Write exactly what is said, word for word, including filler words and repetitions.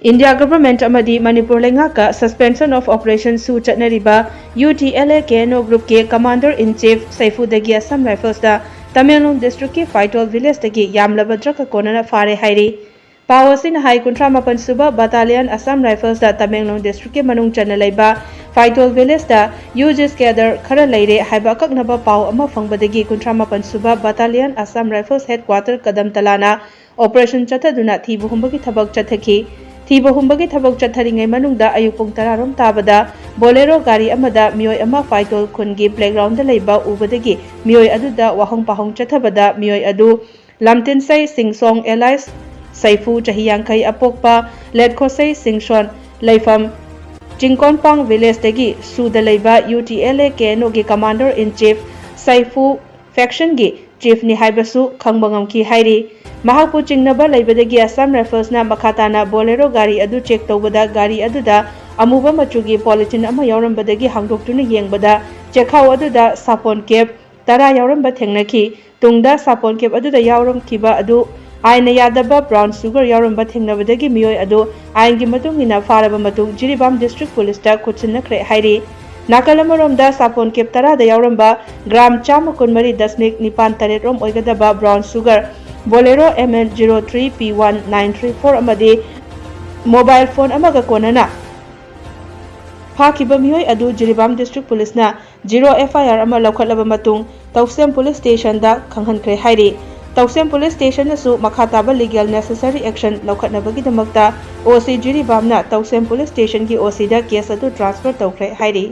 India government ꯑꯃꯗꯤ Manipur ꯂꯩꯉꯥꯛꯀ Suspension of Operation ꯁꯨ ꯆꯠꯅꯔꯤꯕ U T L A K N O groupꯀꯤ Commander in Chief ꯁꯩꯐꯨꯗꯒꯤ Assam Riflesꯇ Tamenglong districtꯀꯤ ꯐꯥꯏꯇꯣꯜ villageꯇꯒꯤ ꯌꯥꯝꯂꯕ drugꯀ ꯀꯣꯟꯅꯅ ꯐꯥꯔꯦ ꯍꯥꯏꯔꯤ꯫ ꯄꯥꯎ ꯑꯁꯤꯅ ꯍꯥꯏ, ꯀꯨꯟꯊ꯭ꯔꯥ ꯃꯥꯄꯟ ꯁꯨꯕ Battalion Assam Riflesꯇ ꯇꯃꯦꯡꯂꯣꯡ districtꯀꯤ ꯃꯅꯨꯡ ꯆꯟꯅ ꯂꯩꯕ ꯐꯥꯏꯇꯣꯜ villageꯇ U G S cadre ꯈꯔ ꯂꯩꯔꯦ ꯍꯥꯏꯕ ꯑꯀꯛꯅꯕ ꯄꯥꯎ ꯑꯃ ꯐꯪꯕꯗꯒꯤ ꯀꯨꯟꯊ꯭ꯔꯥ ꯃꯥꯄꯟ ꯁꯨꯕ Battalion Assam Rifles headquarter ꯀꯗꯝꯇꯂꯥꯅ operation ꯆꯠꯊꯗꯨꯅ ꯊꯤꯕ ꯍꯨꯝꯕꯒꯤ ꯊꯕꯛ ꯆꯠꯊꯈꯤ꯫ ꯊꯤꯕ ꯍꯨꯝꯕꯒꯤ ꯊꯕꯛ ꯆꯠꯊꯔꯤꯉꯩ ꯃꯅꯨꯡꯗ ꯑꯌꯨꯛ ꯄꯨꯡ ꯇꯔꯥ ꯔꯣꯝ ꯇꯥꯕꯗ Bolero ꯒꯥꯔꯤ ꯑꯃꯗ ꯃꯤꯑꯣꯏ ꯑꯃ ꯐꯥꯏꯇꯣꯜ ꯈꯨꯟꯒꯤ playgroundꯗ ꯂꯩꯕ ꯎꯕꯗꯒꯤ ꯃꯤꯑꯣꯏ ꯑꯗꯨꯗ ꯋꯥꯍꯪ ꯄꯥꯎꯍꯪ ꯆꯠꯊꯕꯗ ꯃꯤꯑꯣꯏ ꯑꯗꯨ ꯂꯝꯇꯤꯟꯁꯩ ꯁꯤꯡꯁꯣꯡ alias ꯁꯩꯐꯨ, ꯆꯍꯤ ꯌꯥꯡꯈꯩ, ꯑꯄꯣꯛꯄ ꯂꯦꯠꯈꯣꯁꯩ ꯁꯤꯡꯁꯣꯟ, ꯂꯩꯐꯝ ꯆꯤꯡꯀꯣꯟꯄꯥꯡ villageꯇꯒꯤ ꯁꯨꯗ ꯂꯩꯕ U T L A K N Oꯒꯤ Commander in Chief ꯁꯩꯐꯨ factionꯒꯤ chiefꯅꯤ ꯍꯥꯏꯕꯁꯨ ꯈꯪꯕ ꯉꯝꯈꯤ ꯍꯥꯏꯔꯤ꯫ ꯃꯍꯥꯛꯄꯨ ꯆꯤꯡꯅꯕ ꯂꯩꯕꯗꯒꯤ Assam Riflesꯅ ꯃꯈꯥ ꯇꯥꯅ Bolero ꯒꯥꯔꯤ ꯑꯗꯨ check ꯇꯧꯕꯗ ꯒꯥꯔꯤ ꯑꯗꯨꯗ ꯑꯃꯨꯕ ꯃꯆꯨꯒꯤ polythene ꯑꯃ ꯌꯥꯎꯔꯝꯕꯗꯒꯤ ꯍꯥꯡꯗꯣꯛꯇꯨꯅ ꯌꯦꯡꯕꯗ ꯆꯦꯈꯥꯎ ꯑꯗꯨꯗ ꯁꯥꯄꯣꯟ cap ꯇꯔꯥ ꯌꯥꯎꯔꯝꯕ ꯊꯦꯡꯅꯈꯤ꯫ ꯇꯨꯡꯗ ꯁꯥꯄꯣꯟ cap ꯑꯗꯨꯗ ꯌꯥꯎꯔꯝꯈꯤꯕ ꯑꯗꯨ ꯑꯥꯏꯟꯅ ꯌꯥꯗꯕ brown sugar ꯌꯥꯎꯔꯝꯕ ꯊꯦꯡꯅꯕꯗꯒꯤ ꯃꯤꯑꯣꯏ ꯑꯗꯨ ꯑꯥꯏꯟꯒꯤ ꯃꯇꯨꯡ ꯏꯟꯅ ꯐꯥꯔꯕ ꯃꯇꯨꯡ ꯖꯤꯔꯤꯕꯥꯝ district policeꯇ ꯈꯨꯠꯁꯤꯟꯅꯈ꯭ꯔꯦ ꯍꯥꯏꯔꯤ꯫ ꯅꯥꯀꯜ ꯑꯃꯔꯣꯝꯗ ꯁꯥꯄꯣꯟ cap ꯇꯔꯥꯗ ꯌꯥꯎꯔꯝꯕ gram ꯆꯥꯝꯃ ꯀꯨꯟꯃꯔꯤ ꯗꯁꯃꯤꯛ ꯅꯤꯄꯥꯟ ꯇꯔꯦꯠ ꯔꯣꯝ ꯑꯣꯏꯒꯗꯕ brown sugar Bolero M N zero three P one nine three four ꯑꯃꯗꯤ mobile phone ꯑꯃꯒ ꯀꯣꯟꯅꯅ ꯐꯥꯈꯤꯕ ꯃꯤꯑꯣꯏ ꯑꯗꯨ Jiribam district policeꯅ zero F I R ꯑꯃ ꯂꯧꯈꯠꯂꯕ ꯃꯇꯨꯡ ꯇꯧꯁꯦꯝ police stationꯗ ꯈꯪꯍꯟꯈ꯭ꯔꯦ ꯍꯥꯏꯔꯤ꯫ ꯇꯧꯁꯦꯝ police stationꯅꯁꯨ ꯃꯈꯥ ꯇꯥꯕ legal necessary action ꯂꯧꯈꯠꯅꯕꯒꯤꯗꯃꯛꯇ O C ꯖꯤꯔꯤꯕꯥꯝꯅ ꯇꯧꯁꯦꯝ police stationꯒꯤ O Cꯗ case ꯑꯗꯨ transfer ꯇꯧꯈ꯭ꯔꯦ ꯍꯥꯏꯔꯤ꯫